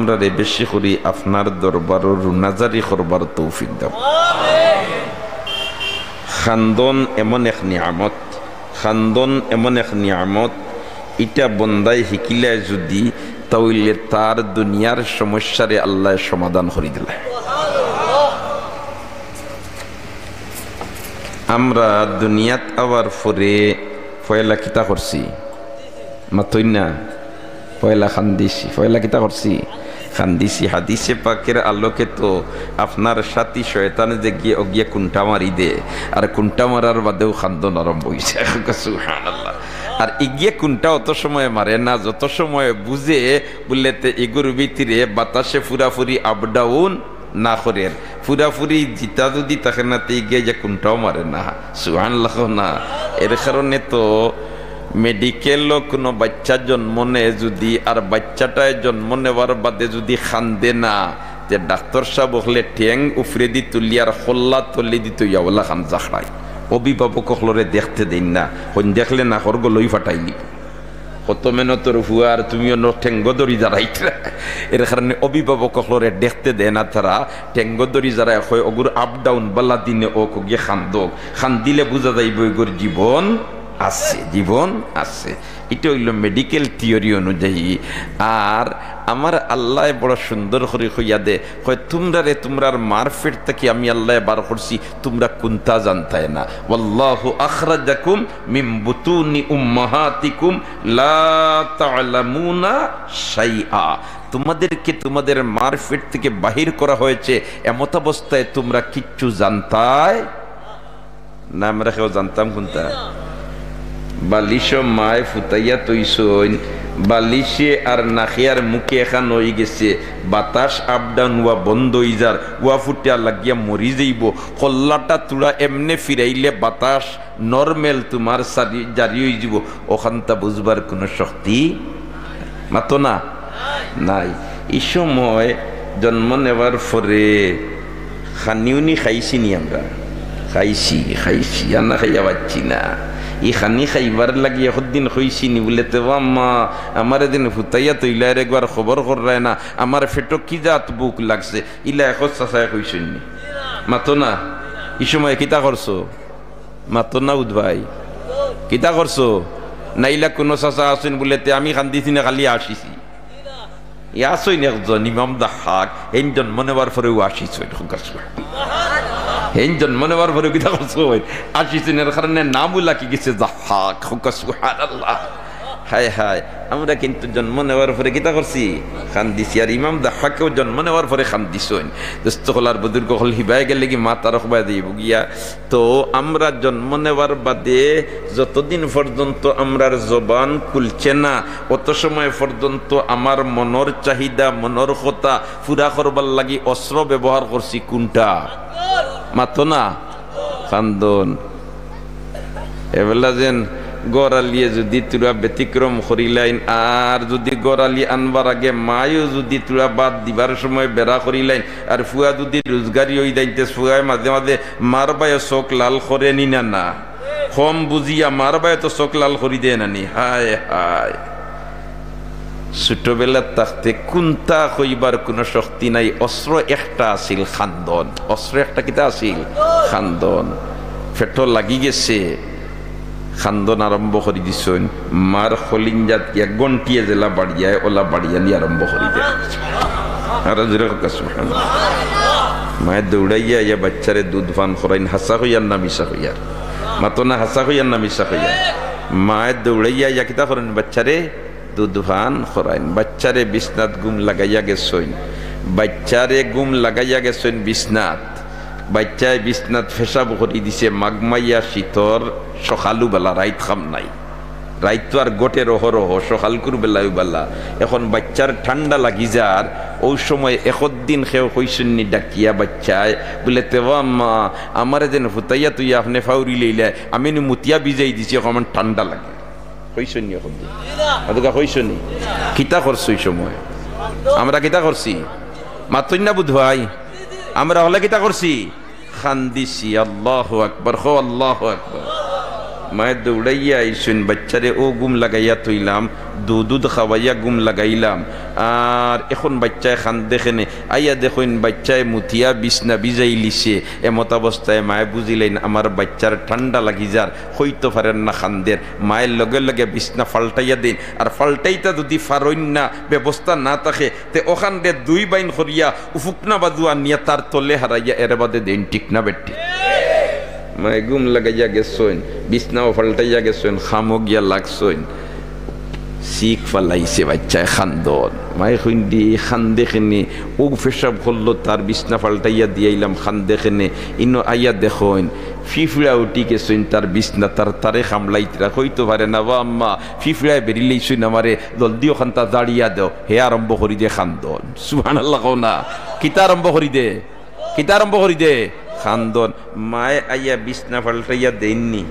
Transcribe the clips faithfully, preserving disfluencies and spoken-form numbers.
আমরারে বেশি করি আপনার দরবারো রুনাজারি করবার তৌফিক দাও। খান্দন এমন এক নিয়ামত, খান্দন এমন এক নিয়ামত, ইটা বন্দায় হিকিলায় যুদি, তা অইলে তার দুনিয়ার সমস্যারে আল্লায় সমাধান করি দিলা। আমরা দুনিয়াত আওয়ার পরে পয়লা কিতা করছি? মাতইন না। পয়লা খান্দিছি। পয়লা কিতা করছি? খান্দিছি। হাদিসে পাকের আলোকে তো আপনার সাথী শয়তানে যে গিয়া, অগিয়া কুন্টা মারি দে, আর কুন্টা মারার বাদেউ খান্দন আরম্ভ অইছে। সুবহানাল্লাহ। আর ইগিয়ে কুন্টা অত সময় মারে না, যত সময় বুঝে, বুললে তে ইগুর ভিতরে বাতাসে পুরাপুরি up down না করের, পুরাপুরি জিতা যুদি থাকে না, তে ইগিয়ে যে কুন্টাও মারে না। সুবহানাল্লাহ না। এর কারণে তো মেডিকেলও কুনু বাইচ্চা জন্ম নেয় যুদি, আর বাইচ্চাটায় জন্ম নেওয়ার বাদে যুদি খান্দে না, তে ডাক্তর সাব অকলে ঠেং উপরেদি তুলিয়ার কল্লা তলেদি থইয়া অলাখান জাখড়ায়। অভিভাবক অকলরে দেখতে দেইন না, কইন দেখলে নাকর গলই ফাটাইলিবো। কত মেহনতর ফুয়া আর তুমিও ন ঠেঙ্গো ধরি জারাইতরা। এর কারণে অভিভাবক অকলরে দেখতে দেয় না তারা, ঠেঙ্গো ধরি জারায় কয়, "অগুর up down বালা দিনে অউক, অগিয়ে খান্দউক, খান্দিলে বুঝা যাইবো অগুর জীবন আছে, জীবন আছে।" ইটা অইলো মেডিকেল থিওরি অনুযায়ী। আর আমার আল্লায় বড় সুন্দর করি কইয়া দে, কয়, "তুমরারে তুমরার মার পেট থাকি আমি আল্লায় বার করছি, তুমরা কুন্তা জানতায় না। ওয়াল্লাহু আখরাজাকুম মিন বুতুনি উম্মাহাতিকুম লা তা'লামুনা শাইআ।" তোমাদেরকে তোমাদের মার পেট থেকে বাহির করা হয়েছে, এমতাবস্থায় তোমরা কিচ্ছু জানতায় না। আমরা কেউ জানতাম কুন্তা? বালিশো মায় ফুতাইয়া থইছইন, বালিশে আর নাকে আর মুখে এখান অইগেছে, বাতাস up down অওয়া বন্ধ অইযার, অওয়া ফুটা লাগিয়া মরি যাইবো। কল্লাটা তুড়া এমনে ফিরাইলে বাতাস normal তোমার সারি-, জারি অইযিবো, অখানতা বুঝবার কুনু শক্তি মাতো না? নাই। ই সময় জন্ম নেওয়ার পরে খানি-উনি খাইছি নি আমরা? খাইছি, খাইছি, আর না খাইয়া পারছি না। ই খানি খাইবার লাগি একদিন কইছি নি বুলে, "তে ও আম্মা, আমারে যেন ফুতাইয়া থইলায় রে, একবার খবর কররায় না, আমার পেটো কি জাত ভুক লাগছে।" ইলা একজ চাচায় কইছইন নি? মাতো না। ই সময় কিতা করছো? মাতো না উদ ভাই, কিতা করছো? নাইলা কুনু চাচা আছইন বুলে, "তে আমি খান্দিছি না, খালি আসিছি।" ই আছইন একজন ইমাম দাহাক, হেইন জন্ম নেওয়ার পরেউ আসিছইন, হেইন জন্ম নেওয়ার পরেউ কিতা করছইন? আসিছইন। এর কারণে নামউ লাগি গেছে দাহাক। সুবহানাল্লাহ। হায় হায়, আমরা কিন্তু জন্ম নেওয়ার পরে কিতা করছি? খান্দিছি। আর ইমাম দাহাকেও জন্ম নেওয়ার পরে খান্দিছইন। দোস্ত অকল আর বুজুর্গ অকল, হিবায় গেলেগি মাত আর অখবায় দিবো গিয়া। তো আমরা জন্ম নেওয়ার বাদে যতদিন পর্যন্ত আমরার জবান খুলছে না, অত সময় পর্যন্ত আমার মনর চাহিদা, মনর কথা পুরা করবার লাগি অস্ত্র ব্যবহার করছি কুনটা? মাতো না। খান্দন। এবেলা যেন ঘর আলিয়ে যুদি তুরা ব্যতিক্রম করিলাইন, আর যুদি ঘর আলি আনবার আগে মায়ও যুদি তুরা বাদ দিবার সময় বেড়া করিলাইন, আর ফুয়া যুদি রোজগারি অই যাইন, তে ফুয়ায় মাঝে মাঝে মার বায়ও চোখ লাল করে নি না? না, কম বুঝিয়া মার বায়ও তো চোখ লাল করি দেয় না নি? হায় হায়। ছোটবেলার থাকতে কুন্তা কইবার কুনু শক্তি নাই। অস্ত্র একটা আছিল, খান্দন। অস্ত্র একটা কিতা আছিল? খান্দন। পেটো লাগি গেছে, খান্দন আরম্ভ করি দিছইন। মার কলিঞ্জাত গিয়া ঘন্টিয়ে যেলা বাড়িয়ায়, অলা বাড়িয়ানি আরম্ভ করি দেয়। আর জোরে কউক্কা সুবহানাল্লাহ। মায়ে দৌড়াইয়া আইয়া বাইচ্চারে দুধ পান করাইন, হাছা কইয়ার না মিছা কইয়ার? মাতো না, হাছা কইয়ার না মিছা কইয়ার? মায়ে দৌড়াইয়া আইয়া কিতা করইন? বাইচ্চারে দুধ পান করাইন। বাইচ্চারে বিছনাত ঘুম লাগাইয়া গেছইন। বাইচ্চারে ঘুম লাগাইয়া গেছইন বিছনাত। বাইচ্চায় বিছনাত পেশাব করি দিছে, মাঘ মাইয়া শীতর সকালু বেলা, রাইত কাম নাই। রাইত তো আর ঘটের অহরহ, সকালকুর বেলায়ও বেলা। এখন বাইচ্চার ঠান্ডা লাগি যার, অউ সময় একদিন কেউ কইছইন নি ডাকিয়া বাইচ্চায়, বুলে, "তে ও আম্মা, আমারে যেন ফুতাইয়া থইয়া আপনে ফাউরি লইলায়, আমি নু মুতিয়া ভিজাই দিছি, এখন আমার ঠান্ডা লাগে।" কইছইন নি অখন? অতকা কইছইন নি? কিতা করছো ই সময়? আমরা কিতা করছি? মাতইন না বুধ ভাই। আমরা অকলে কিতা করছি? খান্দিছি। আল্লাহু আকবার। কও, আল্লাহু আকবার। মায়ে দৌড়াইয়া আইছইন, বাইচ্চারে অউ ঘুম লাগাইয়া থইলাম, দুধ উধ খাওয়াইয়া ঘুম লাগাইলাম, আর এখন বাইচ্চায় কান্দে কেনে। আইয়া দেখইন বাইচ্চায় মুতিয়া বিছনা ভিজাইলিছে। এমতাবস্থায় মায়ে বুঝিলাইন আমার বাইচ্চার ঠান্ডা লাগি যার, কইতো পারের না কান্দের। মায়ে লগে লগে বিছনা পাল্টাইয়া দেইন, আর পাল্টাইতা যুদি পারইন না, ব্যবস্থা না থাকে, তে অখানরে দুই বাইন করিয়া উফুকনা বাজু আনিয়া তার তলে হারাইয়া এর বাদে দেইন, ঠিক না বেঠিক? মায়ে ঘুম লাগাইয়া গেছইন, বিছনাও পাল্টাইয়া গেছইন, কামো গিয়া লাগছইন। চিক ফালাইছে বাইচ্চায় কান্দন। মায়ে কইন দি, "কান্দে কেনে?" "অউ পেশাব করলো, তার বিছনা পাল্টাইয়া দিয়াইলাম, কান্দে কেনে?" ইনো আইয়া দেখইন, ফিফড়া উঠি গেছইন তার বিছনা, তার তারে কামড়াইতরা। কইতো পারে না, "বা আম্মা, ফিফড়ায় বেড়িলাইছইন আমারে, জলদি অখানতা জাড়িয়া দেও।" হে আরম্ভ করি দে কান্দন। সুবহানাল্লাহ কও না। কিতা আরম্ভ করি দে? কিতা আরম্ভ করি দে? কান্দন। মায়ে আইয়া বিছনা পাল্টাইয়া দেইননি।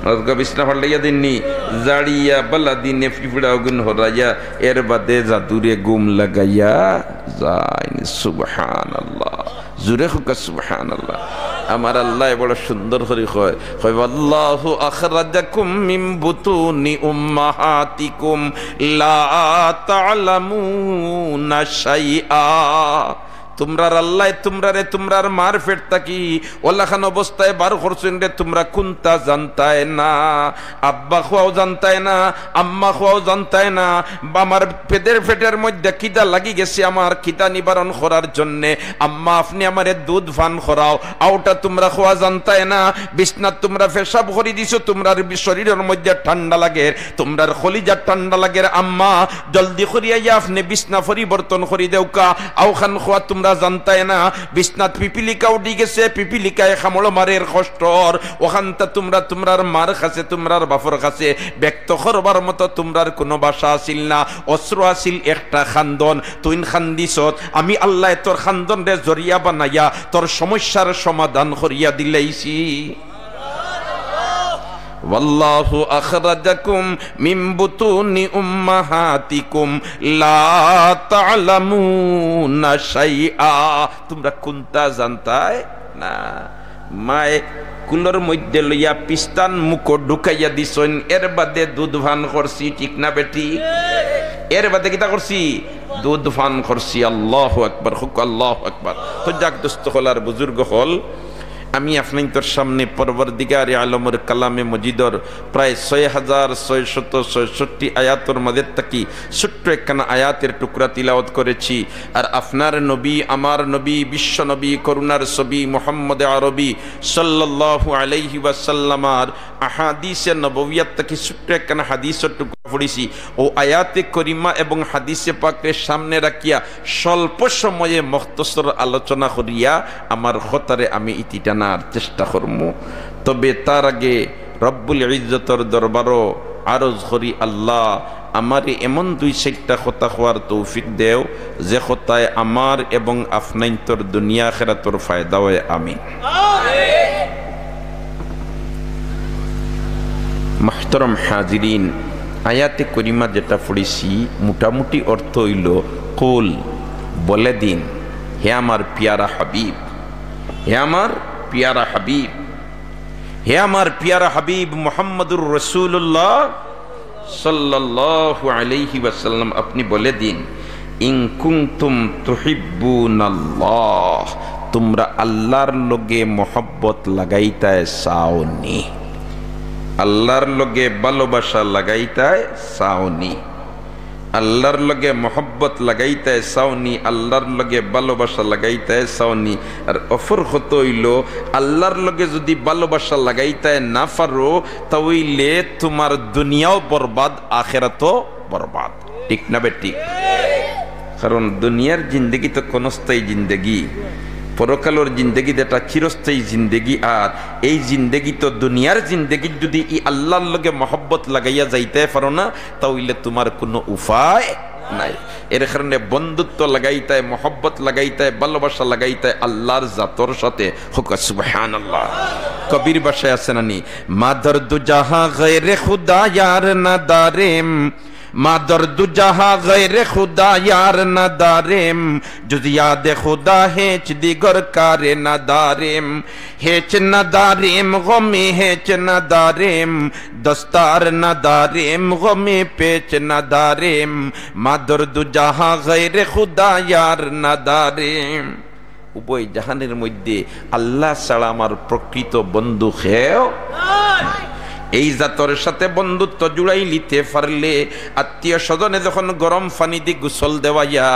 মাতকা বিছনা পাল্টাইয়া দেইননি। জাড়িয়া বালা দিনে ফিফড়া অগুন হরাইয়া এর বাদে জাদুরে ঘুম লাগাইয়া যাইন। সুবহানাল্লাহ। জুরে কউক্কা সুবহানাল্লাহ। আমার আল্লায় বড় সুন্দর করি কয়, কয়, "ওয়াল্লাহু আখরাজাকুম মিন বুতুনি উম্মাহাতিকুম লা তা'লামুনা শাইআ।" তুমরার আল্লায় তুমরারে তুমরার মার পেট থাকি অলাখান অবস্থায় বার করছইন রে, তুমরা কুন্তা জানতায় না, আব্বা কওয়াও জানতায় না, আম্মা কওয়াও জানতায় না। বা আমার পেটের, পেটের মধ্যে খিদা লাগি গেছে আমার, খিদা নিবারণ করার জন্যে আম্মা আপনে আমারে দুধ পান করাও, অউটা তুমরা কওয়া জানতায় না। বিছনাত তুমরা পেশাব করি দিছো, তুমরার বি-, শরীরর মধ্যে ঠান্ডা লাগের, তুমরার কলিজা ঠান্ডা লাগের। আম্মা জলদি করি আইয়া আপনে বিছনা পরিবর্তন করি দেউক্কা, অউখান কওয়া তুমরা জানতায় না। বিছনাত পিপিলিকা উঠি গেছে, পিপিলিকায় কামড় মারের কষ্টর, অখানতা তুমরা তুমরার মার কাছে, তুমরার বাপর কাছে ব্যক্ত করবার মতো তুমরার কুনু ভাষা আছিল না। অস্ত্র আছিল একটা কান্দন, তুইন কান্দিছত, আমি আল্লায় তোর কান্দনরে জরিয়া বানাইয়া তোর সমস্যার সমাধান করিয়া দিলাইছি। ওয়াল্লাহু আখরাজাকুম মিন বুতুনি উম্মাহাতিকুম লা তা'লামুনা শাইআ। তুমরা কুন্তা জানতায় না। মায়ে কুলর মধ্যে লইয়া পিস্তান মুখো ঢুকাইয়া দিছইন, এর বাদে দুধ পান করছি, ঠিক না বেঠিক? এর বাদে কিতা করছি? দুধ পান করছি। আল্লাহু আকবার, কউক্কা আল্লাহু আকবার। তো যাক দোস্ত অকল আর বুজুর্গ অকল, আমি আপনাইন্তর সামনে পরওয়ারদিগারে আলমর কালামে মজিদর প্রায় ছয় হাজার ছয়শত ছয়ষট্টি আয়াতর মাঝে থাকি ছোট্ট একখানা আয়াতের টুকরা তিলাওয়াত করেছি। আর আপনার নবী, আমার নবী, বিশ্ব নবী, করুণার ছবি মুহাম্মদ আরবি সাল্লাল্লাহু আলাইহি ওয়াসাল্লামার আহাদিসে নববিয়াত থাকি ছোট্ট একখানা হাদিসর টুকরা পড়ছি। অউ আয়াতে করিমা এবং হাদিসে পাকরে সামনে রাখিয়া স্বল্প সময়ে মখতসর আলোচনা করিয়া আমার কথারে আমি ইতি টানার চেষ্টা করমু। তবে তার আগে রব্বুল ইজ্জতর দরবারো আরজ করি, আল্লাহ, আমারে এমন দুই চাইরটা কথা কওয়ার তৌফিক দেও, যে কথায় আমার এবং আপনাইন্তর দুনিয়া আখেরাতর ফায়দা অয়। আমিন। মুহতারাম হাজিরিন, আয়াতে করিমা যেটা পড়ছি, মোটামুটি অর্থ অইলো, কুল, বলে দিন, হে আমার পিয়ারা হাবিব, হে আমার পিয়ারা হাবিব, হে আমার পিয়ারা হাবিব মুহাম্মাদুর রাসূলুল্লাহ সাল্লাল্লাহু আলাইহি ওয়াসাল্লাম, আপনি বলে দিন, ইন কুনতুম তুহিব্বুনাল্লাহ, তুমরা আল্লাহর লগে মহব্বত লাগাইতায় চাওনি, আল্লাহর লগে ভালোবাসা লাগাইতায় চাওনি, আল্লাহর লগে মহব্বত লাগাইতায় চাওনি, আল্লাহর লগে ভালোবাসা লাগাইতায় চাওনি। আর অপর কথা অইলো, আল্লাহর লগে যুদি ভালোবাসা লাগাইতায় না পারো, তা অইলে তুমার দুনিয়াও বরবাদ, আখেরাতও বরবাদ। ঠিক না বেঠিক? কারণ দুনিয়ার জিন্দেগি তো ক্ষণস্থায়ী জিন্দেগি, পরকালর জিন্দেগি যেটা চিরস্থায়ী জিন্দেগি। আর এই জিন্দেগি তো দুনিয়ার জিন্দেগি, যুদি ই আল্লাহর লগে মহব্বত লাগাইয়া যাইতায় পারো না, তা অইলে তুমার কুনু উপায় নাই। এর কারণে বন্ধুত্ব লাগাইতায়, মহব্বত লাগাইতায়, ভালোবাসা লাগাইতায় আল্লাহর জাতর সাথে। কউক্কা সুবহানাল্লাহ। কবির ভাষায় আছে না নি, "মাদার দু জাহাঁ গয়রে খুদা ইয়ার না দারেম, ما در دو جهان غیر خدا یار نداریم، جز یاد خدا هیچ دیگر کار نداریم. هیچ نداریم، غم هیچ نداریم، دستار نداریم، غم پیچ نداریم. ما در دو جهان غیر خدا یار نداریم. উভয় জাহানের মধ্যে আল্লাহ ছাড়া আমার প্রকৃত বন্ধু কেউ নাই। এই জাতর সাথে বন্ধুত্ব জুড়াই লিতে পারলে, আত্মীয় স্বজনে যখন গরম পানি দি গোসল দেওয়াইয়া,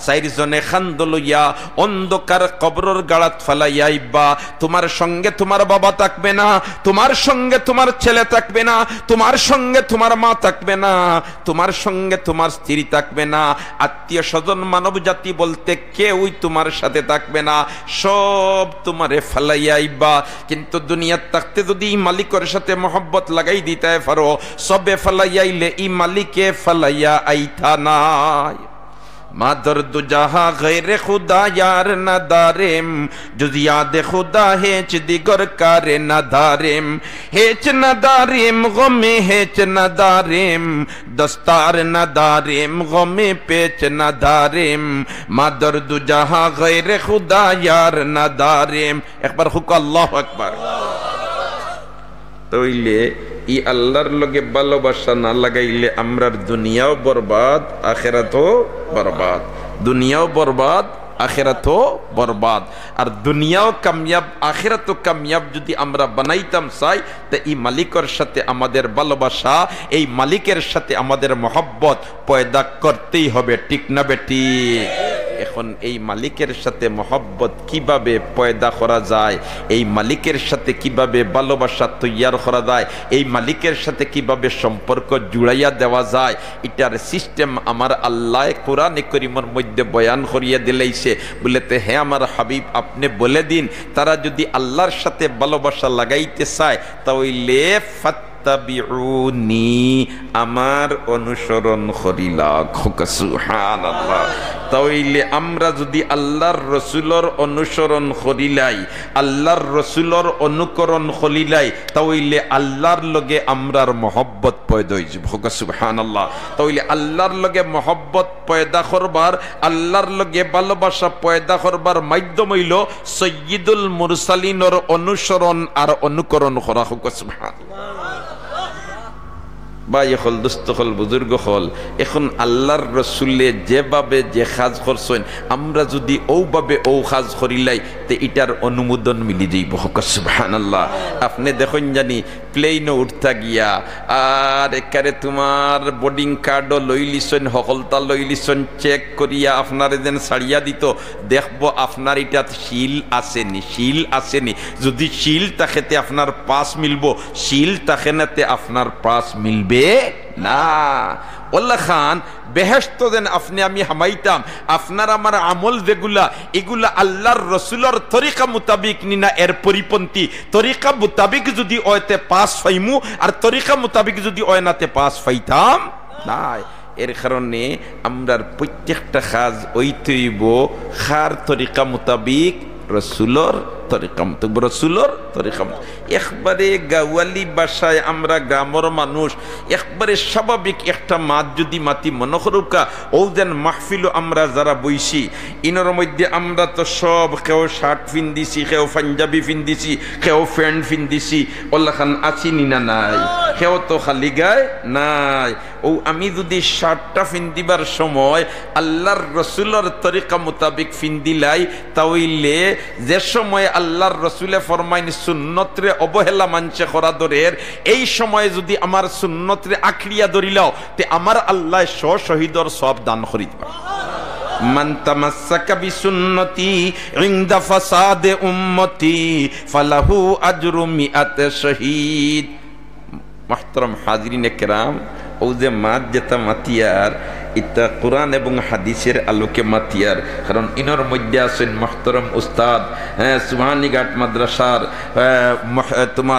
চাইরজনে কান্ধো লইয়া অন্ধকার কবরর গাড়াত ফালাইয়া আইবা, তোমার সঙ্গে তোমার বাবা থাকবে না, তোমার সঙ্গে তোমার ছেলে থাকবে না, তোমার সঙ্গে তোমার মা থাকবে না, তোমার সঙ্গে তোমার স্ত্রী থাকবে না, আত্মীয় স্বজন মানব জাতি বলতে কেউই তোমার সাথে থাকবে না, সব তোমারে ফালাইয়া আইবা। কিন্তু দুনিয়াত থাকতে যদি ই মালিকর সাথে মহব্বত লাগাই দিতায় পারো, সবে ফালাইয়া আইলে ই মালিকে ফালাইয়া আইতা নায়। ما در دو جهان غیر خدا یار نداریم، جز یاد خدا هیچ دیگر کار نداریم. هیچ نداریم، غم هیچ نداریم، دستار نداریم، غم پیچ نداریم. ما در دو جهان غیر خدا یار نداریم. একবার কউক্কা আল্লাহু আকবার। তাইলে ই আল্লাহর লগে ভালোবাসা না লাগাইলে আমরার দুনিয়াও বরবাদ, আখেরাতও বরবাদ। দুনিয়াও বরবাদ, আখেরাতও বরবাদ। আর দুনিয়াও কামিয়াব, আখেরাতও কামিয়াব যদি আমরা বানাইতাম চাই, তে ই মালিকর সাথে আমাদের ভালোবাসা, এই মালিকের সাথে আমাদের মহব্বত পয়দা করতেই হবে, ঠিক না বেঠিক? এখন এই মালিকের সাথে মহব্বত কিভাবে পয়দা করা যায়, এই মালিকের সাথে কিভাবে ভালোবাসা তৈয়ার করা যায়, এই মালিকের সাথে কিভাবে সম্পর্ক জুড়াইয়া দেওয়া যায়, ইটার সিস্টেম আমার আল্লায় কোরআনে করিমর মধ্যে বয়ান করিয়া দিলাইছে। বলে, তে হে আমার হাবিব, আপনে বলে দিন, তারা যদি আল্লাহর সাথে ভালোবাসা লাগাইতে চায়, তা অইলে ফাত্তাবিউনি, আমার অনুসরণ করিলা। কউক্কা সুবহানাল্লাহ। তা অইলে আমরা যদি আল্লাহর রসুলর অনুসরণ করিলাই, আল্লাহর রসুলর অনুকরণ করিলাই, তা অইলে আল্লাহর লগে আমরার মহব্বত পয়দা অইযিবো। কউক্কা সুবহানাল্লাহ। তা অইলে আল্লাহর লগে মহব্বত পয়দা করবার, আল্লাহর লগে ভালোবাসা পয়দা করবার মাধ্যম অইলো সৈয়দুল মুরসালিনর অনুসরণ আর অনুকরণ করা। কউক্কা সুবহানাল্লাহ। ভাই অকল, দোস্ত অকল, বুজুর্গ অকল, এখন আল্লাহর রসুলে যেভাবে যে কাজ করছইন, আমরা যদি অউভাবে অউ কাজ করিলাই, তে ইটার অনুমোদন মিলি যাইবো। কউক্কা সুবহানাল্লাহ। আপনে দেখইন জানি প্লেইনো উঠতা গিয়া, আর একবারে তুমার বোর্ডিং কার্ডও লইলিছইন, হকলতা লইলিছইন, চেক করিয়া আপনারে যেন ছাড়িয়া দিতো, দেখবো আপনার ইটাত সিল আছেনি, সিল আছেনি। যদি সিল থাকে, তে আপনার পাস মিলবো, সিল থাকে না, তে আপনার পাস মিলবে না। অলাখান বেহেশতো যেন আপনে আমি হামাইতাম, আপনার আমার আমল যেগুলা, ইগুলা আল্লাহর রসুলর তরিকা মোতাবিক নি না এর পরিপন্থী? তরিকা মোতাবিক যদি অয় তে পাস পাইমু, আর তরিকা মোতাবিক যদি অয় না তে পাস পাইতাম নায়। এর কারণে আমরার প্রত্যেকটা কাজ অইতে অইবো কার তরিকা মোতাবিক? রসুলর তরিকা মোতাবিক, রসুলর তরিকা মোতাবিক। একবারে গাওয়ালি ভাষায় আমরা গ্রামর মানুষ একবারে স্বাভাবিক একটা মাত যদি মাতি, মনো করউক্কা, অউ যেন মাহফিলো আমরা যারা বইছি, ইনর মধ্যে আমরা তো সব, কেউ শার্ট ফিন্দিছি, কেউ পাঞ্জাবি ফিন্দিছি, কেউ প্যান্ট ফিন্দিছি, অলাখান আছি নি না নাই? কেউ তো খালি গায়ে নাই। অউ আমি যদি শার্টটা ফিন্দিবার সময় আল্লাহর রসুলর তরিকা মোতাবিক ফিন্দিলাই, তা অইলে যে সময় আল্লাহর রসুলে ফরমাইন সুন্নতরে অবহেলা মানষে করা ধরের, এই সময় যদি আমার সুন্নতরে আঁকড়িয়া ধরিলাও, তে আমার আল্লায় শ শহীদর সওয়াব দান করি দিবা। من تمسك بسنتي عند فساد أمتي فله أجر مائة شهيد। মুহতারাম হাজিরিনে কেরাম, অউ যে মাত যেটা মাতিয়ার, ইটা কোরআন এবং হাদিসের আলোকে মাতিয়ার। কারণ ইনর মধ্যে আছইন মুহতারাম উস্তাদ, হ্যাঁ, সুবহানীঘাট মাদ্রাসার, হ্যাঁ, মহ-, তোমার